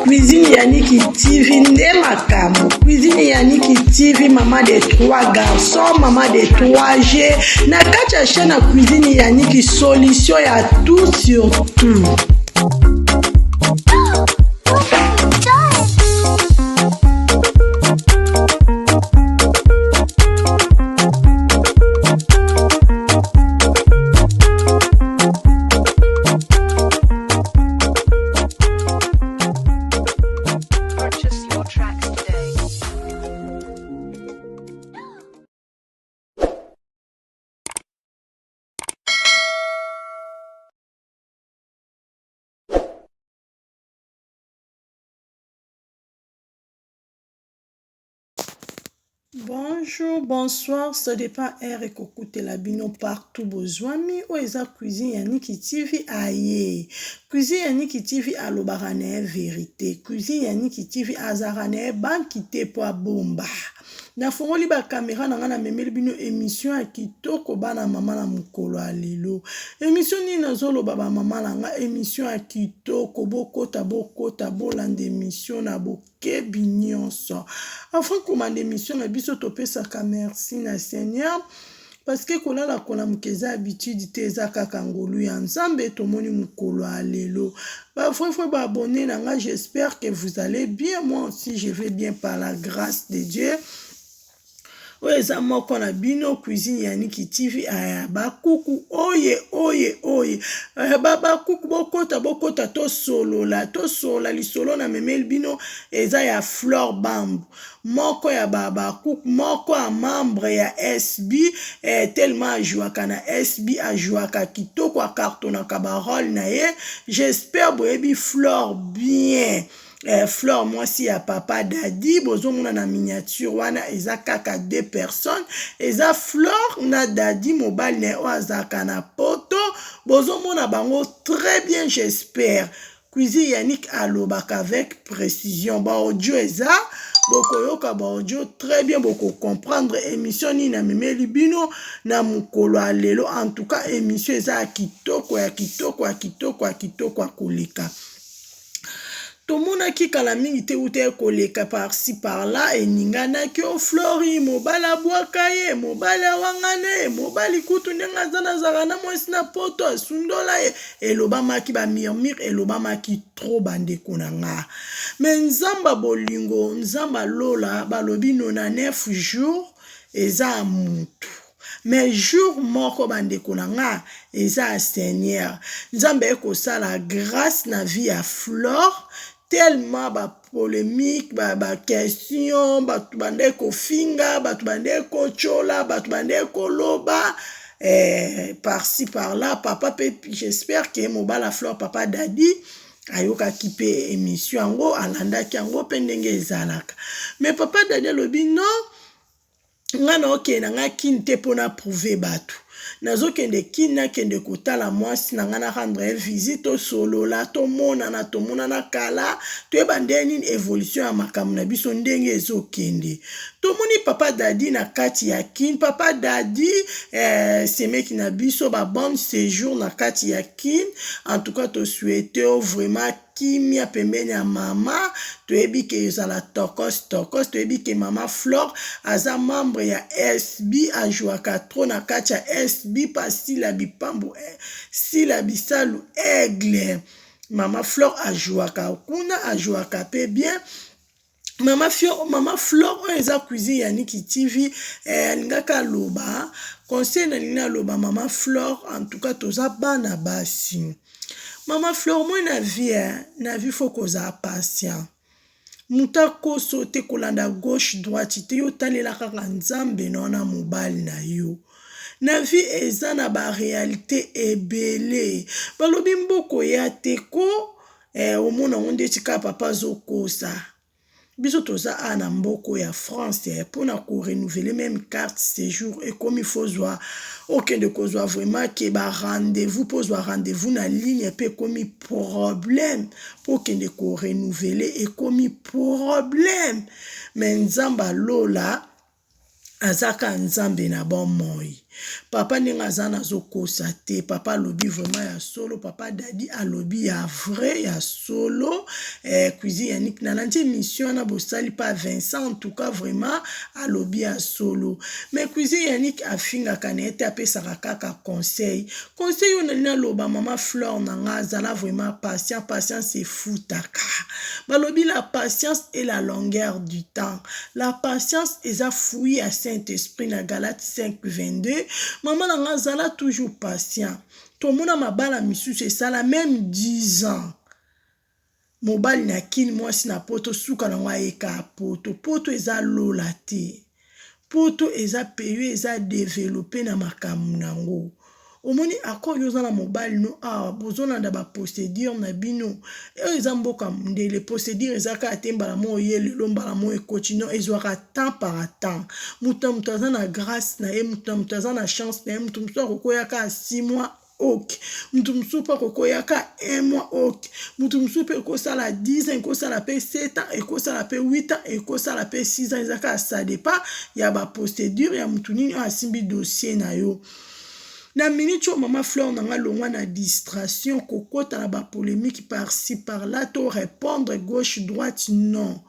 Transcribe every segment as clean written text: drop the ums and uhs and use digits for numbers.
Cuisine Yannick TV nde makambo. Cuisine Yannick TV, maman de trois garçons, maman de 3 G. Na kati ya chaîne ya Cuisine Yannick, solution ya tout sur tout. Purchase your tracks today. Bonjour, bonsoir, ça dépend heure ekokutela bino partout bozwami oyo eza cuisine ya Niki TV aye. Cuisine ya Niki TV alobaka na ye verite. Cuisine ya Niki TV azalaka na ye banki te po abomba. Nafongoli ba camera na nga namemeli bino emission ya kitoko bana mama na mokolo ya lelo. Emission nini nazoloba ba mama na nga emission ya kitoko bokota bokota bolanda emission na bokebi nyonso. Avant komanda emission na biso topesaka merci na Seigneur parce que kolala kolamuka eza habitude te eza kaka ngolu ya Nzambe tomoni mokolo ya lelo. Ba vrai vrai ba abonné na nga j'espère que vous allez bien moi aussi je vais bien par la grâce de Dieu. Oyo eza moko na bino cuisine ya Niki TV aya bakuku oye oye oye eh, ba bakuku bokota bokota tosolola tosolola lisolo na memeli bino eza ya Flore Bambu moko ya ba bakuku moko ya membre ya SB eh, tellement ajouaka na SB ajouaka kitoko akartonaka ba role na ye j'espère boyebi Flore bien eh, Flore mwasi ya papa Dadi bozomona na miniature wana eza kaka deux personnes eza Flore na Dadi mobali na ye oyo azalaka na poto bozomona bango très bien j'espère cuisine Yannick alobaka avec précision ba audio eza bokoyoka ba audio très bien bokocomprendre émission nini namemeli bino na mokolo ya lelo en tout cas émission eza ya kitoko ya kitoko ya kitoko ya kitoko ya koleka Tomonaki kala mingi te uta koleka par-ci par-là eninganaki o Flori mobali abwaka ye mobali awangana ye mobali kutu ndenge aza nazalaka na mwasi na poto asundola ye elobamaki ba murmure elobamaki trop bandeko na nga me nzambe bolingo nzambe lola balobi 99 jours eza ya mutu mais jour moko bandeko na nga eza ya seigneur nzambe aye kosala grâce na vie ya flore tellement ba polemique ba, ba question bato bandaki kofinga bato bandaki kotyola bato bandaki koloba eh, par-ci par-là papa mpe j'espère ke mobala flore papa dadi ayokaki mpe émission yango alandaki yango mpe ndenge ezalaka mais papa dadi alobi non nga naokende na nga kin te mpo na prouve bato nazokende kin nakende kotala mwasi na nga na rendre ye visite tosolola tomonana tomonana kala toyeba ndenge nini evolution ya makambo na biso ndenge ezokende tomoni papa dadi na kati ya kin papa dadi eh, semeki na biso ba bonne séjour na kati ya kin en tout cas tosouhaite yo vraiment kimia pembeni ya mama toyebi ke ezala tokos tokos toyebi ke mama flore aza membre ya sb ajouaka trop na kati ya sb pa sila bipambu eh, sila bisalu aigle mama flore ajouaka kuna ajouaka pe bien mama Fior, mama Flore oyo eza cuisine ya Niki TV eh, alingaka aloba conseil nalingi naloba mama Flore en tout cas toza bana basi mama Flore moi na vie eh, na vie faut kozala patient moto akoso te kolanda gauche droite te yo otalela kaka nzambe na wana mobali na yo na vie eza na ba réalité ebele balobi mboko ya te ko eh, omona yango ndeti kaka papa azokosa biso toza awa na mboko ya france eh, mpona korenouvele meme carte séjour ekomi fozwa okende kozwa vraiment ke ba rendez-vous mpo ozwa rendez-vous na ligne mpe ekomi problème mpo okende korenouvele ekomi problème me nzambe alola. Aza ka nzambe na bomoi. Papa ndenge aza nazokosa te. Papa alobi vraiment ya solo. Papa Dadi alobi ya vrai ya solo. Eh, cuisine Yannick nalandi émission wana bosali pa Vincent en tout cas vraiment alobi ya solo. Mais cuisine Yannick afingaka na ye te apesaka kaka conseil. Conseil oyo nalingi naloba mama Flore na nga azala vraiment patient, patience efutaka. Balobi la patience et la longueur du temps. La patience eza fruit ya Saint Esprit na Galate 5 22. Mama na nga zala toujours patient. Tomona mabala misusu esala meme 10 ans. Mobali na kin mwasi na poto suka nango ayeka poto. Poto eza lola te. Poto eza pays eza developpe na makambo nango. Omoni accord yo oza na mobali no awa bozolanda ba procedure na bino oyo eza mboka mundele procedure eza kaka te mbala moko oye lelo mbala moko ekoti no ezwaka temps par temps moto na moto aza na grace na ye moto na moto aza na chance na ye moto mosusu akokoya kaka 6 mois ok moto mosusu mpe akokoya kaka 1 mois ok moto mosusu mpe ekosala 10 ans ekosala mpe 7 ans ekosala mpe 8 ans ekosala mpe 6 ans eza kaka ça dépend ya ba procedure ya moto nini oyo asimbi dossier na yo. Na minute oyo mama Flore na nga longwa na distraction kokota na ba polemique par ci par là to repondre gauche droite non.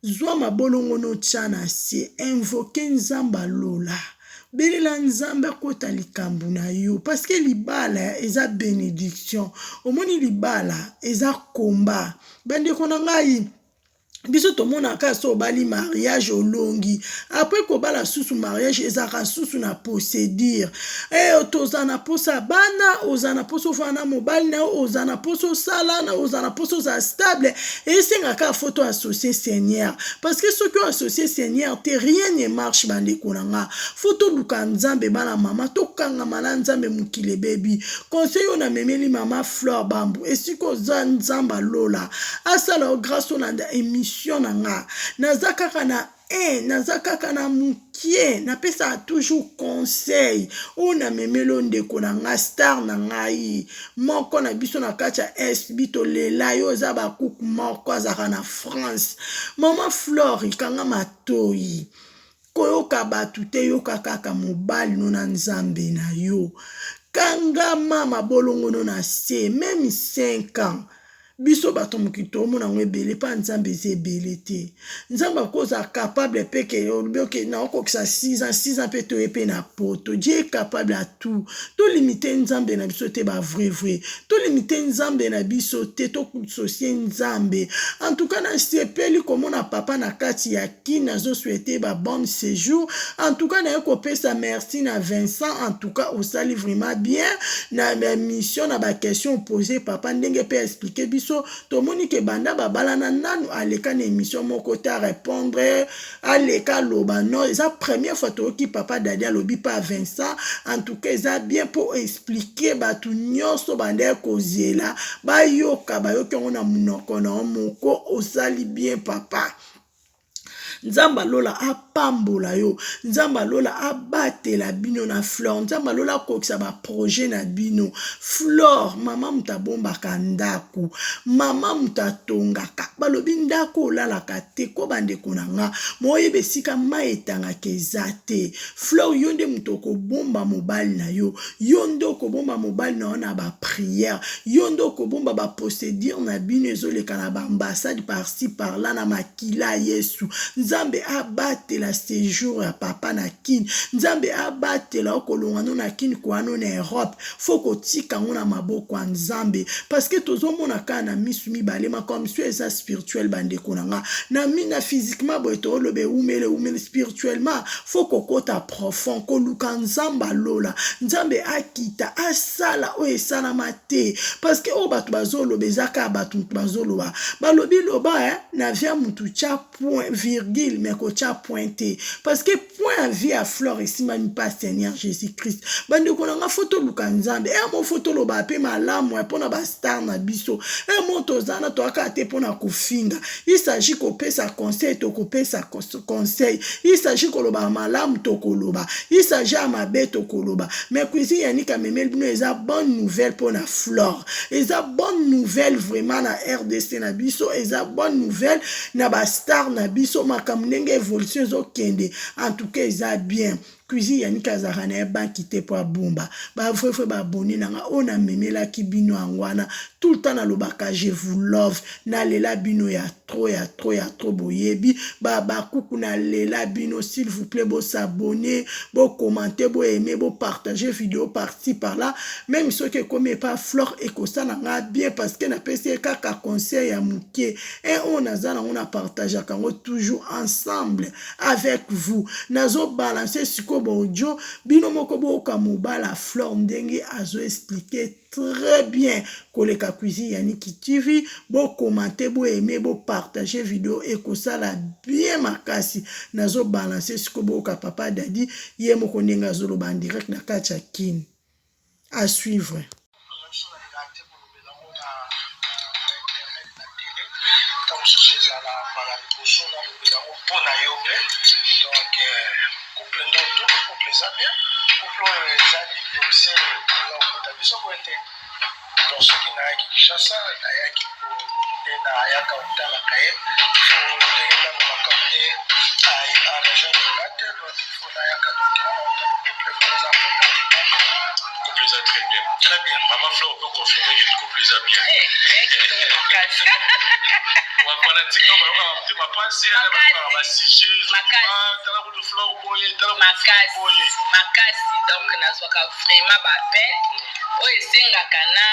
Zwa mabolongo no tia na se invoquer Nzambe ya lola. Belela Nzambe akota likambo na yo parce que libala eza benediction. Omoni libala eza combat. Bandeko na ngai biso tomonaka kaka so obali mariage olongi apres kobala susu mariage ezalaka susu na procedure e toza na mposa bana oza na mposa ofanda na mobali na yo oza na mposa osala oza na mposa ozala stable esengaka kaka fo to associe seigneur parce que soki oassocie seigneur te rien ne marche bandeko na nga fo toluka nzambe bana mama tokangama na nzambe mokili ebebi conseil oyo namemeli mama fleur bambu esika oza nzambe alola asala yo grâce olanda émission na nga naza kaka na eh, naza kaka na mokie napesaka toujours conseil oyo namemeli oyo ndeko na nga star na ngai moko na biso na kati ya sb tolela yo oza bakuku moko azalaka na france mama flore kanga matoi Koyoka batu te yoka kaka mobali no na nzambe na yo kangama mabolongo no na se meme 5 ans biso bato mokili toomona yango ebele mpa nzambe eza ebele te nzambe akozala capable mpe ke olobi oke naokokisa 6 ans 6 ans mpe toye mpe na poto dieu est capable à tout tolimite nzambe na biso te ba vrai vrai tolimite nzambe na biso te tososie nzambe en tout cas nasepeli komona papa na kati ya kin nazo souhaite ba bonne séjour en tout cas naye kopesa merci na Vincent en tout cas osali vraiment bien na mission na ba question posé papa ndenge pe expliquer biso tomoni ke banda babalana nanu aleka na émission moko te répondre aleka aloba non eza première fois toyoki papa Dadi alobi pa Vincent en tout cas eza bien po expliquer bato nyonso banda kozela bayoka bayoki yango na monoko na yo moko osali bien papa Nzambe alola apambola yo nzambe alola abatela bino na flore nzambe alola akokisa baprojet na bino flore mama moto abombaka ndako mama moto atongaka balobi ndako olalaka te ko bandeko na nga moyeba esika mai etangaka eza te flore yo nde moto okobomba mobali na yo yo nde okobomba mobali na yo na bapriere yo nde okobomba baprocedure na bino ezoleka na baambassade par-ci par-là na makila yesu nzambe abatela séjour ya papa na kin nzambe abatela okolonga no na kin koano na europe fo kotika yango na maboko ya nzambe parce que tozomona kaka na misu mibale makambo misu eza spirituel bandeko na nga na mina physiquement boye tooloba ewumeli ewumeli spirituellement fo kokota profond koluka nzambe alola nzambe akita asala oyo esalama te parce que oyo bato bazoloba eza kaka bato moto bazoloba balobi loba eh, na via motu tya point virgule mais kotya point te parce que point ya vie ya flore esimbami pa seigneur jésus christ bandeko na nga fo toluka nzambe e mo fo toloba mpe malamu mpo na bastar na biso e mo toza na toyaka te mpo na kofinga il s'agit kopesa conseil tokopesa conseil il s'agit koloba malamu tokoloba il s'agit ya mabe tokoloba mais cuisine yanik amemeli bino eza bonne nouvelle mpo na flore eza bonne nouvelle vraiment na rdc na biso eza bonne nouvelle na bastar na biso. makambo ndenge evolution ezokende, en tout cas eza bien. Cuisine Yannick azalaka na ye banki te mpo abomba. Ba vrai vrai ba abonné na nga oyo namemelaki bino yango wana. Tout le temps nalobaka je vous love. Nalela bino ya trop ya trop ya trop, boyebi. Ba bakuku nalela bino, s'il vous plaît bo s'abonner, bo commenter, bo aimer, bo partager vidéo par-ci par-là. Même soki ekomi epa Flore ekosala nga bien parce que napesi ye kaka conseil ya moke. Et oyo naza nango na partageaka yango toujours ensemble avec vous. Nazo balancer sikoyo ba audio bino moko boyoka mobala Flore ndenge azo expliquer très bien koleka Cuisine Yannick TV. Bo commenter, bo aimer, bo partager vidéo ekosala bien makasi. Nazo balancer sikoyo boyoka papa Dadi ye moko ndenge azoloba en direct na kati ya Kin. À suivre. Mosusu ezala mbala liboso nalobela yango mpo na yo mpe. Donc couple nde otuni, couple eza bien, couple oyo eza divorce eza kokota biso boye te. Donc soki nayaki Kinshasa, nayaki nde nayaka kotalaka ye, faut ndenge nano makambo nde arejoindre nga te, donc il faut nayaka. Donc wana otali couple eza problème te. Couple eza très bien. Très bien. Maman Flore peut confirmer que couple eza bien. Bafanatique no bayokaka motema mpasi, bayokaka basujet ezobima, tala kutu Flore boye, tala kutu boye. Makasi. Donc nazwaka vraiment baappel oyo esengaka na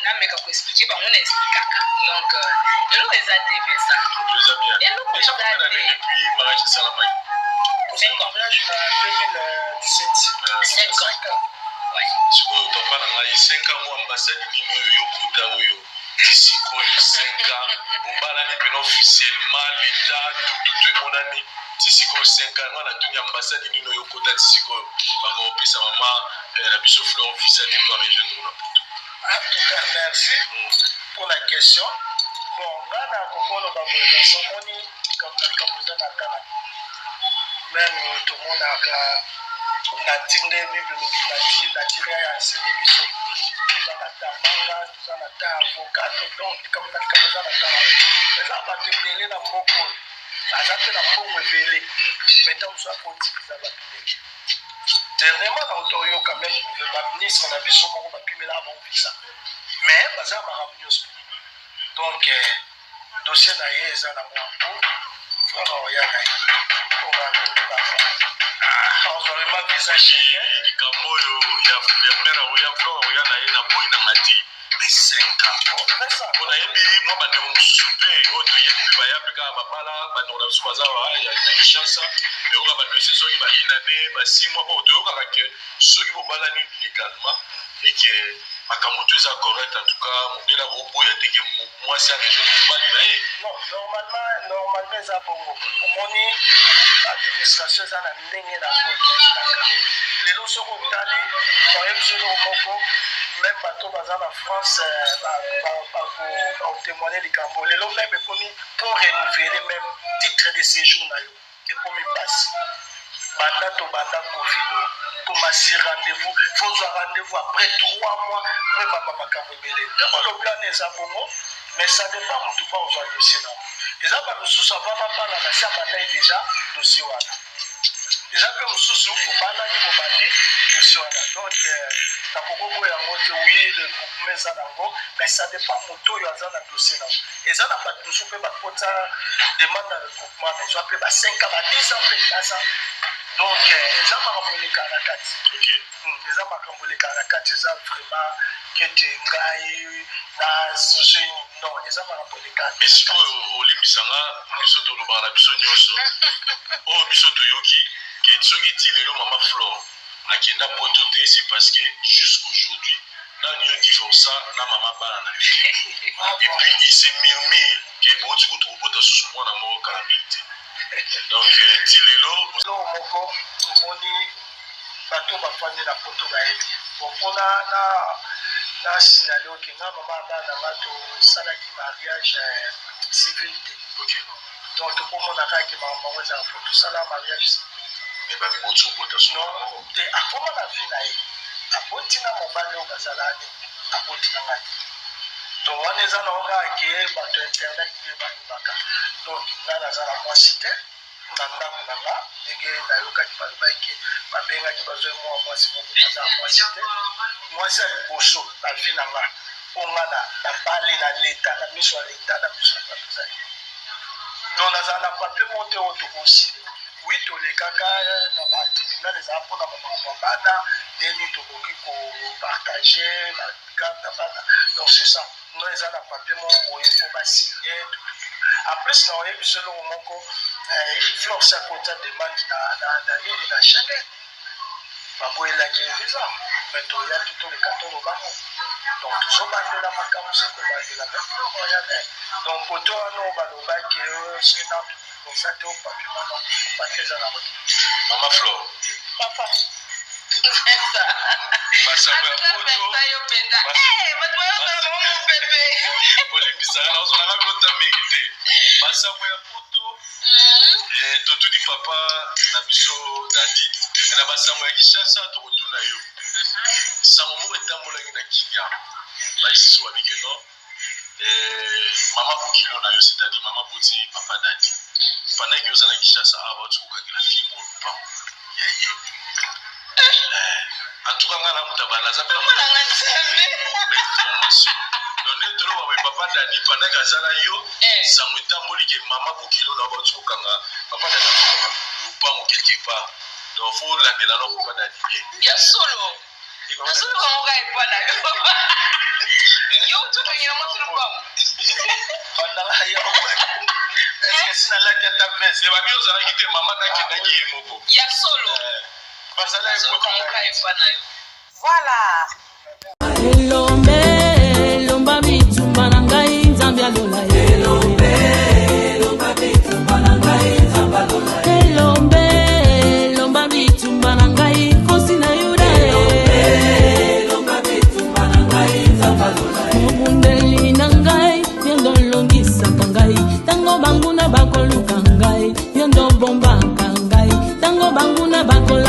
nameka koexpliquer bango, na expliquaka. Donc eloko eza te, Vincent. Couple eza bien. Eloko déjà eza combien d'années te. Depuis mariage esalamaki? 5 ans. Mariage na 2017. 5 ans, ouais. Sikoyo papa na ngai, 5 ans ngo, ambassade nini oyo yokota oyo ti sikoyo 5 ans bobalani mpena officiellement, l'état tututu emonani, ti sikoyo 5 ans? Ngai natuni, ambassade nini oyo okota ti sikoyo bakopesa mama na biso Flore visa te po arejoindre na Poto? En tout cas, merci pour la question. Bon, nga na kokoloba boye, Vincent, omoni likambo na likambo eza na tala. Même tomonaka nati nde Bible elobi nati natire ya enseigné biso, toza na ta manga, toza na ta avocat. Donc likambo na likambo eza na tala. Eza bato ebele na mboka oyo aza mpe na mbongo ebele, mais ntango mosusu akotikiza bato ebele. Dernièrement na otoyoka même baministre na biso moko bapimelaka bango visa, mais baza na makambo nyonso. Donc dossier na ye eza nango en cours. Frère oya na ye mpona kolobaka azwa vraiment visa Schengen. Likambo oyo ya mare oya, Flore oya na ye, naboyi nanga te, mais 5 ans, mpo nayebi mwa bandeko mosusu mpe oyo toyebi mpe baya mpe kaka babala, bandeko na biso baza na Kinshasa, toyoka badossier soki ba une année, ba 6 mois, mpo toyokaka ke soki bobalani légalement eke makambo to eza correct, en tout cas mondele akoboya te ke mwasi arejoindre mobali na ye. Non, normalement eza bongo. Omoni, administration eza na ndenge na yango ekendelaka. Lelo soki otali, oyebi biso eloko moko, même bato baza na France bakotémoigne likambo. Lelo même ekomi mpo renouveler même titre de séjour na yo ekomi mpasi. Banda tobanda Covid oyo, komasi rendez-vous, faut ozwa rendez-vous après 3 mois mpo ebamba makambo ebele. Ntango olobi wana eza bongo, mais ça dépend motu mpo ozwa dossier nango. Eza bamisusu avant babala na si abandaki déjà dossier wana, eza mpe mosusu bobalani bobandi dossier wana. Donc nakokoboya yango te. Oui, le groupement eza nango, mais ça dépend moto oyo aza na dossier nango. Eza na bato mosusu mpe bakota demande na regroupement, mais ezwa mpe ba 5 ans, ba 10 ans mpe baza. Donc eza makambo elekaka na kati. Eza makambo elekaka na kati. Eza vraiment kete ngai na sujet, non, eza makambo elekaka. Mais sikoyo olimbisanga, biso tolobaka na biso nyonso oyo biso toyoki ke soki ti lelo mama Flore akenda Poto te, c'est parce que jusqu'aujourd'hui nani yo divorça na mama bana na yo te. Et puis il se murmure ke bouti kutu kobota susu mwana moko kala mingi te. Donc ti lelo. Eloko moko, omoni bato bafandi na Poto bayebi. Bon, mpona na signale oke nga mama ya bana nga tosalaki mariage civil te. Donc tokomona kaka ke makambo yango ezala fo tosala mariage civil te. Mais babi bouti kobota susu mwana moko. Te, akoma na vie na ye, aboti na mobali oyo bazala nini, aboti na ngai te. Donc wana eza nango kaka ke bato ya internet nde balobaka. Donc nga naza na mwasi te na ndako na nga, ndenge nayokaki balobaki ke babengaki bazwaki mwa mwasi moko, naza na mwasi te. Mwasi ya liboso na vie na nga mpo nga na nabali na leta, na miso ya leta, na miso ya bato eza ye. Donc nazala na papier moko te oyo tokosile. Oui, tolekaka na ba tribunal, ezala mpona bamakambo ya bana, ndenge nini tokoki kopartage ba garde ya bana. Donc c'est ça. Non, eza na papier moko boye mpo basigne. En plus na oyebi biso eloko moko, Flore si akota demande na nini na Schengen, baboyelaki ye visa, mais toyaki toleka tolobango. Donc tozobandela makambo se kobandela, mais Flore oya na ye. Donc kote wana oyo balobaki sena oza te, o papier mama, papier eza nango te. Mama Flore. Papa. Basango ya poto olimbisaka, nazolanga bilota mingi te. Basango ya poto, totuni papa na biso Dadi na basango ya Kinshasa, tokotuna yo sango moko etambolaki na Kinya, bayisi so babike no mama bokilo na yo, c'est-à-dire mama boti papa Dadi, pendant que oza na Kinshasa awa, bauti kokangela fille moko lupango ya ye. En tout cas nga na moto abanda aza mpe information. Donc nde toloba boye, papa Dadi, pendant que aza na yo, sango etamboli ke mama bokilo na yo bauti kokanga papa Dadi, auti kokanga lupango quelque part. Donc faut olandela no papa Dadi bien. Ya solo, nazoluka ngo kaka epa na yo, yo utokangela mwasi lupango. Bandala ya est-ce que sinalaki ata veste? Babi ozalaki te, mama nakendaki ye moko. Ya solo. Bazala. Nazoluka ngo kaka epa na yo. Voilà. Elombe, elomba bitumba na ngai, Nzambe alola. Elombe, elomba bitumba na ngai, Nkosi na Yuda. Mobundeli na ngai, yo nde olongisaka ngai ntango banguna bakoluka ngai, yo nde obombaka ngai ntango banguna bakoluka.